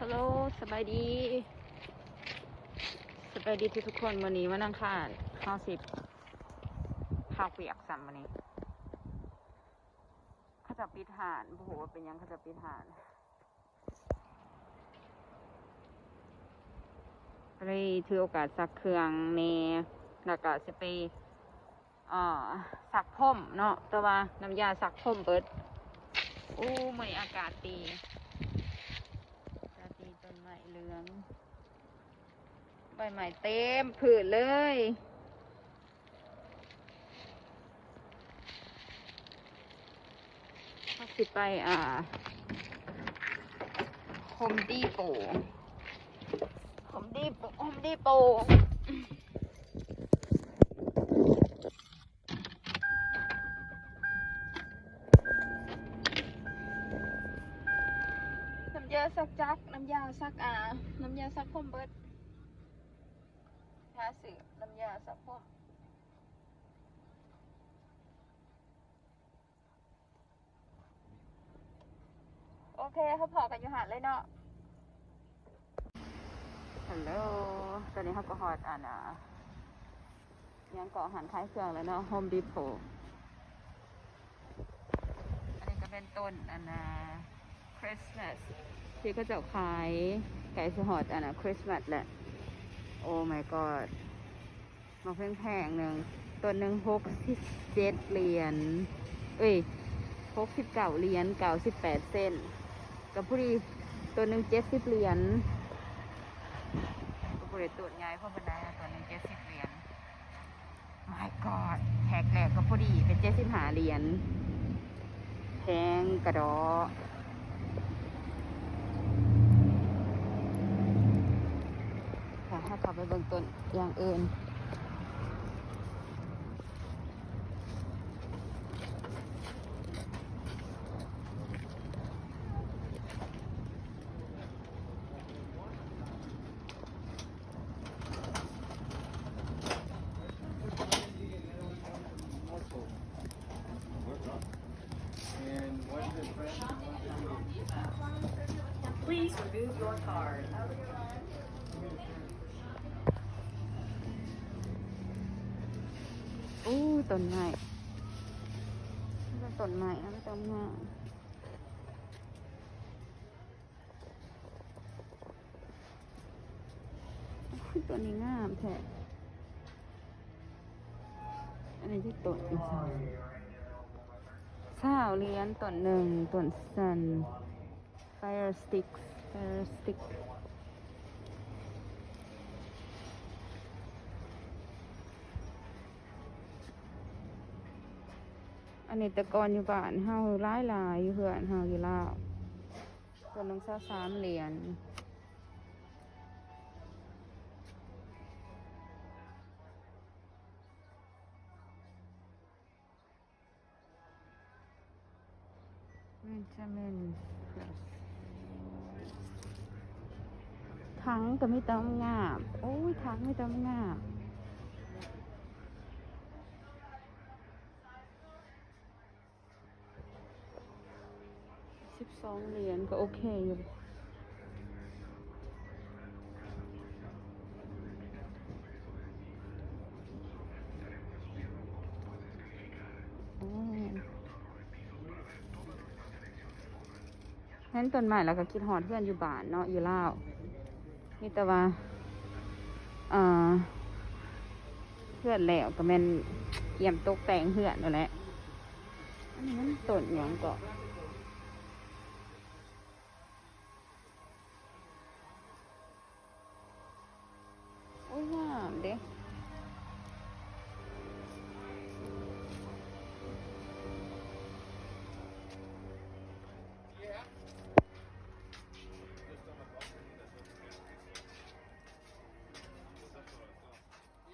ຮັລໂຫຼ ສະບາຍດີ ສະບາຍດີທຸກໆຄົນ. ມື້ນີ້ວັນອັງຄານ ເຮົາຊິພັກວຽກຊ້ຳມື້ນີ້. ເຂົາເຈົ້າປິດຮ້ານ ບໍ່ຮູ້ວ່າເປັນຫຍັງເຂົາເຈົ້າປິດຮ້ານ. ກໍເລີຍຖືໂອກາດຊັກເຄື່ອງແດ່ ແລ້ວກໍຊິໄປ ອ່າ ຊັກຜົມເນາະ ແຕ່ວ່ານ້ຳຢາຊັກຜົມເບິດ. ໂອ້ ມື້ນີ້ອາກາດດີ ອາກາດດີ ຕົ້ນໄມ້ເຫຼືອງ ໃບໄມ້ເຕັມພື້ນເລີຍ. ເຮົາຊິໄປ ອ່າ ໂຮມດີໂປ ໂຮມດີໂປ ໂຮມດີໂປ. ນ້ຳຢາຊັກຈັກ ນ້ຳຢາຊັກ ອ່າ ນ້ຳຢາຊັກຜົມເບິດ. ຫາຊື້ນ້ຳຢາຊັກຜົມ. ໂອເຄ ເຮົາພໍ້ກັນຢູ່ຫັ້ນເລີຍເນາະ. ຮັລໂຫຼ ຕອນນີ້ເຮົາກໍຮອດອັນ ອ່າ ຫຍັງເກາະ ຮ້ານຂາຍເຄື່ອງແລ້ວເນາະ ໂຮມດີໂປ. ອັນນີ້ກໍແມ່ນຕົ້ນອັນນ່າ ຄຣິສມາສ ທີ່ເຂົາເຈົ້າຂາຍ ໃກ້ຊິຮອດອັນນ່າ ຄຣິສມາສແລ້ວ. ໂອ້ມາຍກອດ ໝາກແພງໆ ໜຶ່ງ ຕົ້ນໜຶ່ງຫົກສິບເຈັດຫຼຽນ ເອີຍ ຫົກສິບເກົ້າຫຼຽນເກົ້າສິບແປດເຊັນ ກໍພໍດີ. ຕົ້ນໜຶ່ງເຈັດສິບຫຼຽນ ກໍບໍ່ໄດ້ຕົ້ນໃຫຍ່ພໍປານໃດ ຕົ້ນໜຶ່ງເຈັດສິບຫຼຽນ. ມາຍກອດ ແພັກແລກກໍພໍດີເປັນເຈັດສິບຫ້າຫຼຽນ ແພງກະດໍ. ຖ້າເຮົາເຂົ້າໄປເບິ່ງຕົ້ນຢ່າງອື່ນ. Please remove your card. ໂອ້ ຕົ້ນໄມ້ ຕົ້ນໄມ້ ແລ້ວກໍຕົ້ນໄມ້. ໂອ້ຍ ຕົວນີ້ງາມແທ້ ອັນນີ້ຈັກຕົ້ນ ຊາວຫຼຽນຕົ້ນໜຶ່ງ ຕົ້ນຊັ້ນ ໄຟສະຕິກ ໄຟສະຕິກ. ອັນນີ້ແຕ່ກ່ອນຢູ່ບ້ານເຮົາຫຼາຍໆ ຢູ່ເຮືອນເຮົາຢູ່ລາວ ຕົ້ນໜຶ່ງຊາວສາມຫຼຽນ. ເບນຈາມິນ ຖັງກໍມີແຕ່ງາມ ໂອ້ຍ ຖັງມີແຕ່ງາມ. ສິບສອງຫຼຽນກໍໂອເຄຢູ່. ໂອ້ ເຫັນຕົ້ນໄມ້ແລ້ວກໍຄິດຮອດເຮືອນຢູ່ບ້ານເນາະ ຢູ່ລາວ. ມີແຕ່ວ່າ ເອີ ເຮືອນແລ້ວກໍແມ່ນກຽມຕົກແຕ່ງເຮືອນນັ້ນແຫຼະ. ອັນນີ້ມັນຕົ້ນຫຍັງເກາະ? ໂອ້ຍ ງາມເດ້.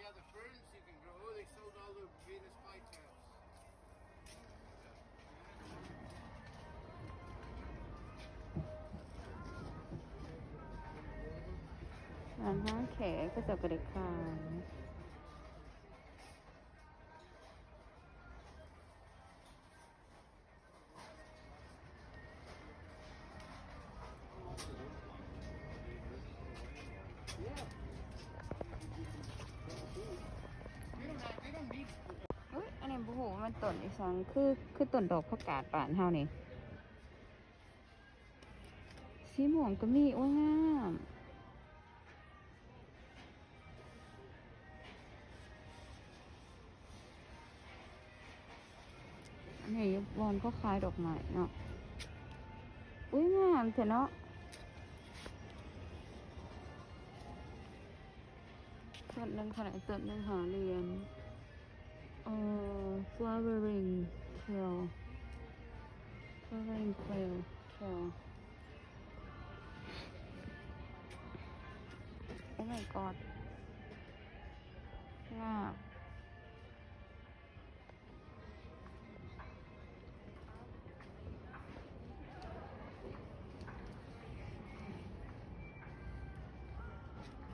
Yeah, the ferns you can grow. Oh, they sold all the Venus flytraps. ຮ້ານຄາເຟເຂົາເຈົ້າກໍໄດ້ຂາຍ. ໂ ຕົ້ນອີ່ສັງ ຄື ຄືຕົ້ນດອກຜັກກາດບ້ານເຮົານີ້ ສີມ່ວງກໍມີ. ໂອ້ຍ ງາມ. ອັນນີ້ຢູ່ບ່ອນເຂົາຂາຍດອກໄມ້ເນາະ. ອຸ້ຍ ງາມແທ້ເນາະ. ຕົ້ນໜຶ່ງເທົ່າໃດ? ຕົ້ນໜຶ່ງຫ້າຫຼຽນ. ເອີ flowering kale, flowering kale, kale. Oh my god. ງາມ.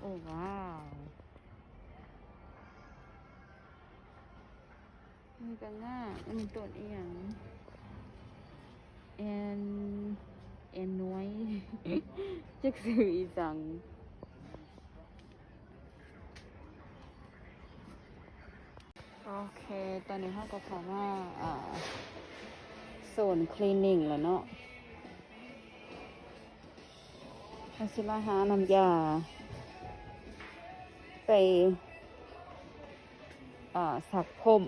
ໂອ້ ວ້າວ. ນີ້ກໍງາມ. ອັນນີ້ຕົ້ນອີ່ຫຍັງ? ແອນ ແອນນວຍ ຈັກຊື່ອີ່ສັງ. ໂອເຄ ຕອນນີ້ເຮົາກໍເຂົ້າມາ ອ່າ ໂຊນ cleaning ແລ້ວເນາະ. ເຮົາຊິມາຫານ້ຳຢາໄປ ເອີ ສັກຜົມ.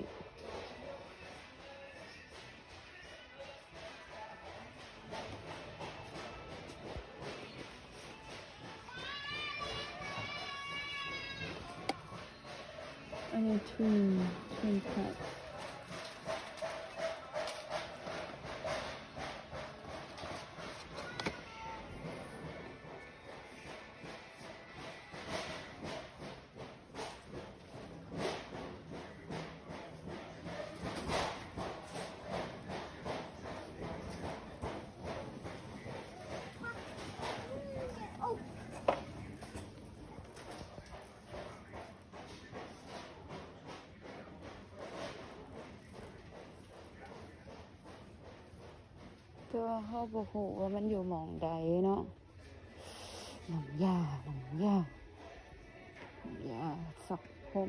I need three, three cups. ແຕ່ວ່າເຮົາບໍ່ຮູ້ວ່າມັນຢູ່ໝ່ອງໃດເນາະ. ນ້ຳຢາ ນ້ຳຢາ ນ້ຳຢາສັກຜົມ.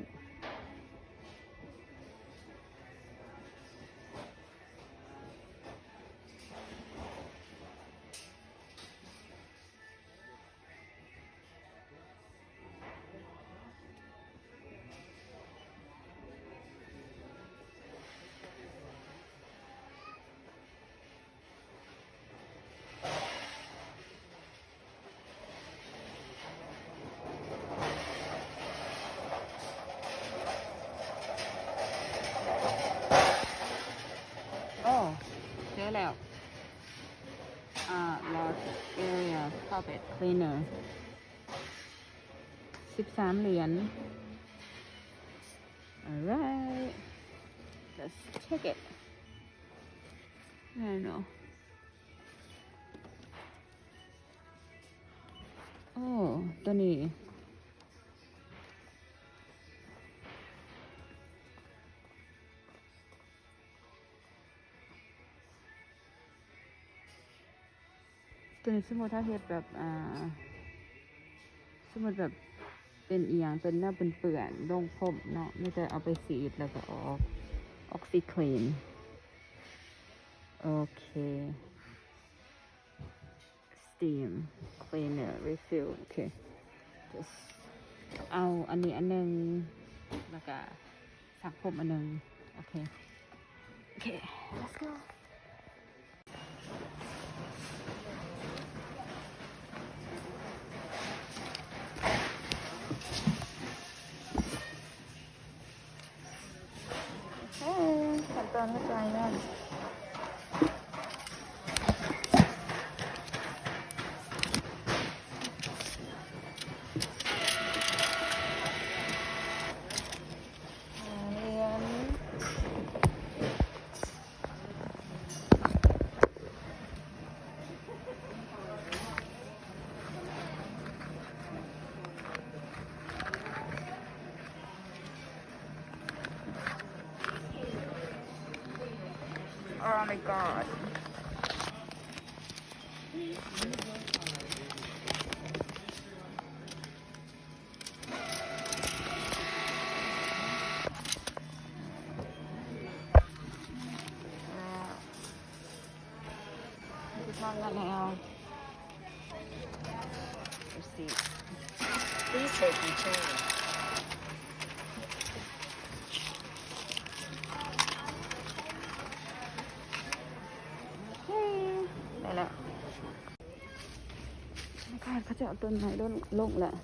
ໂອ້ ເຈີແລ້ວ. ອ່າ large area carpet cleaner ສິບສາມຫຼຽນ. Alright, let's check it. ແມ່ນເນາະ. ໂອ້ ໂຕນີ້ ໂຕນີ້ສົມມຸດເຮົາເຮັດແບບ ອ່າ ສົມມຸດແບບເປັນອີ່ຫຍັງ ເປັນແນວເປື້ອນໆ ລົງພົມເນາະ ມີແຕ່ເອົາໄປສີດແລ້ວກໍອອກ OxiClean. ໂອເຄ. Steam cleaner refill. ໂອເຄ just ເອົາອັນນີ້ອັນໜຶ່ງ ແລ້ວກະສັກຜົມອັນໜຶ່ງ. ໂອເຄ ໂອເຄ let's go. ເອີ ຂັ້ນຕອນເຮັດໄວເນາະ. ຫ້າຫຼຽນ. Oh my god. ໂ Let's see. Please take your change. ໂອເຄ ໄດ້ແລ້ວ. ອາກາດເຂົາເຈົ້າເອົາຕົ້ນໄມ້ລົງ ລົງແລ້ວ.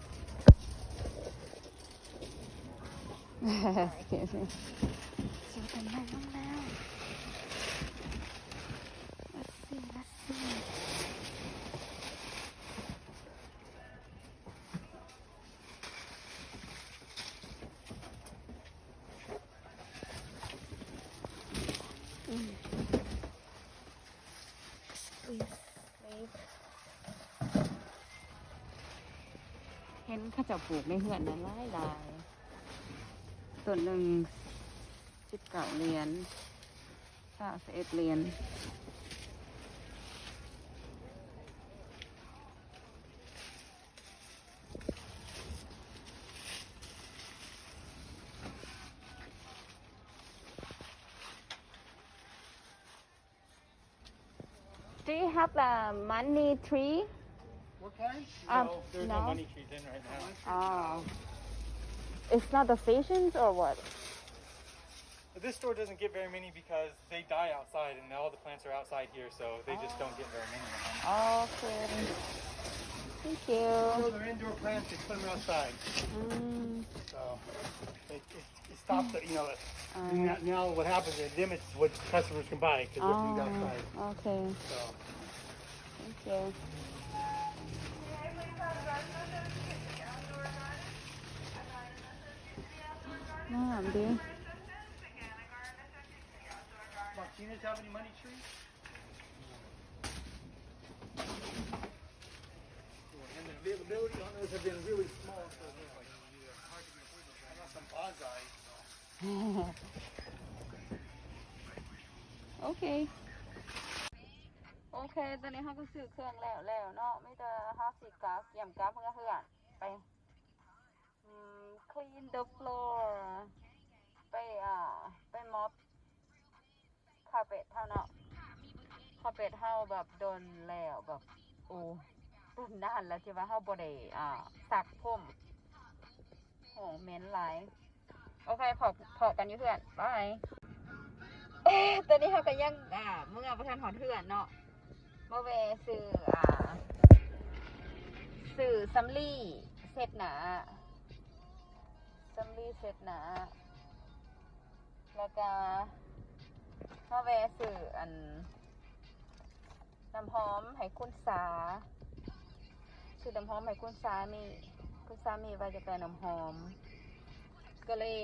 ໂອເຄ ໂອເຄ ເຂົາເຈົ້າເອົາຕົ້ນໄມ້ລົງແລ້ວ. Let's see, let's see. Please leave. ເຫັນເຂົາເຈົ້າປູກໃນເຮືອນນັ້ນຫຼາຍໆ ຕົ້ນໜຶ່ງສິບເກົ້າຫຼຽນ ຊາວ ຊາວເອັດຫຼຽນ. Do you have the money tree? What kind? Um, no, there's no money trees in right now. Oh. It's not the seasons or what? This store doesn't get very many because they die outside and all the plants are outside here, so they just don't get very many of them. Okay. Thank you. So they're indoor plants, they put them outside. Mm. So it, it It stops at, you know, uh, now, now what happens, it limits what customers can buy 'cause they're outside. ໂອເຄ ໂອເຄ So. Thank you. ງາມເດ້. Martinez have any money trees? And the availability on those have been really small, so they're like, I got some bonsai. ໂອເຄ ໂອເຄ ຕອນນີ້ເຮົາກໍຊື້ເຄື່ອງແລ້ວແລ້ວເນາະ ມີແຕ່ເຮົາຊິກະກຽມກັບເມືອເຮືອນ ໄປ ອືມ clean the floor ໄປ ອ່າ ໄປ mop carpet ເຮົາເນາະ carpet ເຮົາແບບດົນແລ້ວ ແບບ ໂອ້ ດົນນານແລ້ວທີ່ວ່າເຮົາບໍ່ໄດ້ ອ່າ ຊັກຜົມ ໂອ້ ເໝັນຫຼາຍ. ໂອເຄ ພໍ້ ພໍ້ກັນຢູ່ເຮືອນ ບາຍ. ເອີ ຕອນນີ້ເຮົາກໍຍັງ ອ່າ ເມືອບໍ່ທັນຮອດເຮືອນເນາະ ມາແວ່ຊື້ ອ່າ ຊື້ສຳລີເຊັດໜ້າ ສຳລີເຊັດໜ້າ ແລ້ວກະມາແວ່ຊື້ອັນ ນ້ຳຫອມໃຫ້ຄຸນສາ ຊື້ນ້ຳຫອມໃຫ້ຄຸນສາມີ ຄຸນສາມີວ່າຢາກໄດ້ນ້ຳຫອມ ກໍເລີຍ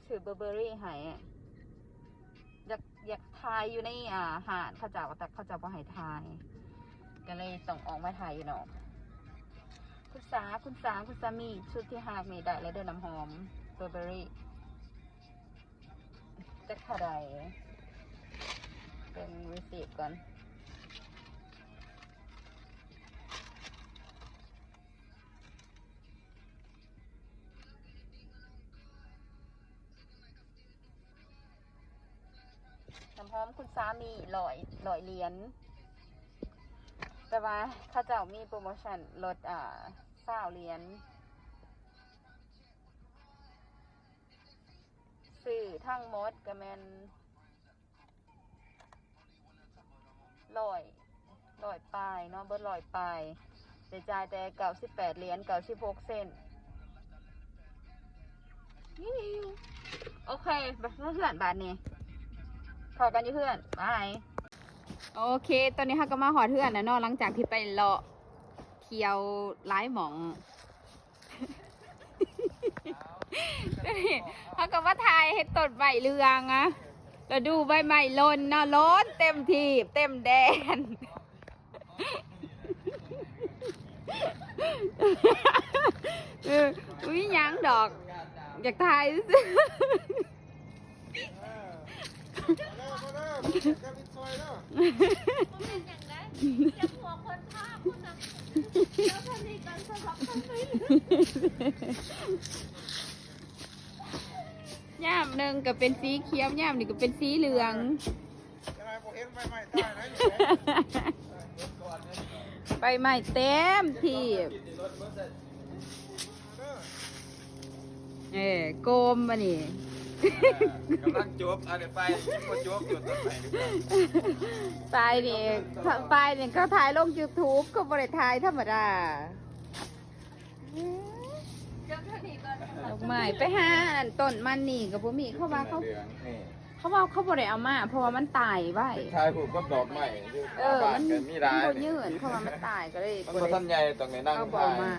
ຊື້ເບີເບີຣີໃຫ້ ຢາກ ຢາກຖ່າຍຢູ່ໃນ ອ່າ ຮ້ານເຂົາເຈົ້າ ແຕ່ເຂົາເຈົ້າບໍ່ໃຫ້ຖ່າຍ ກໍເລີຍຕ້ອງອອກມາຖ່າຍຢູ່ນອກ. ຄຸນສາ ຄຸນສາ ຄຸນສາມີ ຊຸດທີ່ຮັກນີ້ໄດ້ແລ້ວເດີ ນ້ຳຫອມເບີເບີຣີ. ຈັກເທົ່າໃດ ເບິ່ງ receipt ກ່ອນ. ນ້ຳຫອມຄຸນສາມີ ຮ້ອຍ ຮ້ອຍຫຼຽນ ແຕ່ວ່າເຂົາເຈົ້າມີໂປຣໂມຊັນ ລົດ ອ່າ ຊາວຫຼຽນ. ຊື້ທັງໝົດກໍແມ່ນຮ້ອຍ ຮ້ອຍປາຍເນາະ ເບິດຮ້ອຍປາຍ ໄດ້ຈ່າຍແຕ່ເກົ້າສິບແປດຫຼຽນເກົ້າສິບຫົກເຊັນ. ໂອເຄ ໄປເຮືອນບາດນີ້ ພໍ້ກັນຢູ່ເຮືອນ ບາຍ. ໂອເຄ ຕອນນີ້ເຮົາກໍມາຮອດເຮືອນແລ້ວເນາະ ຫຼັງຈາກທີ່ໄປເລາະທ່ຽວຫຼາຍໝ່ອງ. ເຮົາກໍມາຖ່າຍເຫັນຕົ້ນໄມ້ເຫຼືອງອະ ລະດູໃບໄມ້ຫຼົ່ນເນາະ ຫຼົ່ນເຕັມທີ່ເຕັມແດນ. ເອີ ບໍ່ມີຫຍັງດອກ ຢາກຖ່າຍຊື່ໆ. ເອີ ມາເດີ ມາເດີ ມາເດີ ເກັບອິດຊອຍເດີ. ບໍ່ແມ່ນຫຍັງໃດ ຈະຫົວຄົນພາບພຸ້ນນະ ແລ້ວເພິ່ນມີການສະບັກທັງໄປ. ຍາມໜຶ່ງກໍເປັນສີຂຽວ ຍາມນີ້ກໍເປັນສີເຫຼືອງ. ຈະໄດ້ບໍ່ເຫັນໃບໄມ້ຕາຍໃດນີ້ແຫຼະ. ເອີ ເບິ່ງກ່ອນເດີ. ใบไม้เต็มที่ เอ้ โกมบาดนี้ ກຳລັງຈົບ ອັນນີ້ໄປຍັງບໍ່ຈົບຢູ່ ຕົ້ນໄມ້ນີ້ ປາຍນີ້ ປາຍນີ້ເຂົາຖ່າຍລົງ YouTube ເຂົາບໍ່ໄດ້ຖ່າຍທຳມະດາ. ດອກໄມ້ ໄປຫາອັນຕົ້ນມັນນີ້ກໍບໍ່ມີ ເຂົາວ່າເຂົາ ເຂົາວ່າເຂົາບໍ່ໄດ້ເອົາມາ ເພາະວ່າມັນຕາຍໄວ. ຖ່າຍຮູບກັບດອກໄມ້ຢູ່ ເອີ ໜ້າບ້ານກໍມີຫຼາຍ ມັນບໍ່ຍືນ ເຂົາວ່າມັນຕາຍ ກໍເລີຍ ມັນບໍ່ທັນໃຫຍ່ ຕ້ອງໄດ້ນັ່ງ ເຂົາບໍ່ເອົາມາ ຖ່າຍ.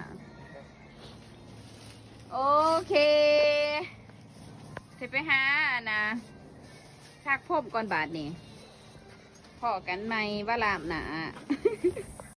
ໂອເຄ ຊິໄປຫາອັນນ່າ ຊັກຜົມກ່ອນບາດນີ້ ພໍ້ກັນໃໝ່ວາລະໜ້າ.